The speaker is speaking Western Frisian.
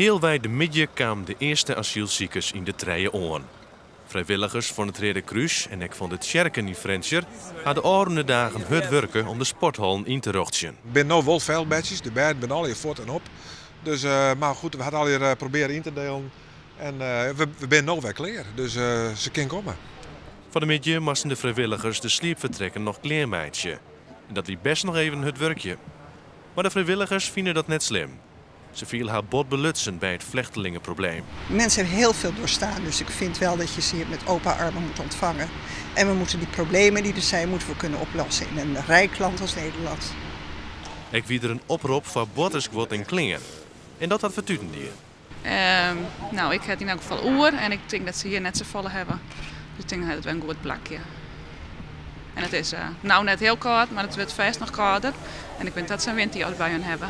Healwei de middei kamen de earste asylsikers yn De Trije oan. Frijwilligers fan it Reade Krús en ek fan de tsjerken yn Frjentsjer ha de ôfrûne dagen hurd wurke om de sporthallen yn te rjochtsjen. Der binne no wol felbêdsjes, de bêden binne allegear fuort en op. Dus, mar goed, we ha it allegear probearre yn te delen en we binne no wer klear, dus se kin komme. Fan 'e middei moasten de frijwilligers de sliepfertrekken noch klearmeitsje. En dat wie bêst noch even hurd wurkje. Mar de frijwilligers fine dat net slim. Se fiele har bot belutsen by it flechtelingeprobleem. Mensen hebben heel veel doorstaan, dus ik vind wel dat je ze hier met open armen moet ontvangen. En we moeten die problemen die er zijn, moeten we kunnen oplossen in een rijk land als Nederland. Ek wie der in oprop foar boartersguod en klean. En dat hat fertuten dien. No, ik ha it yn elk gefal oer en ik tink dat se hjir net safolle hawwe. Dus ik tink dat it wer in goed plakje. En it is no net hiel kâld, mar it wurdt fêst noch kâlder. En ik wit dat se in winterjas by hun hawwe.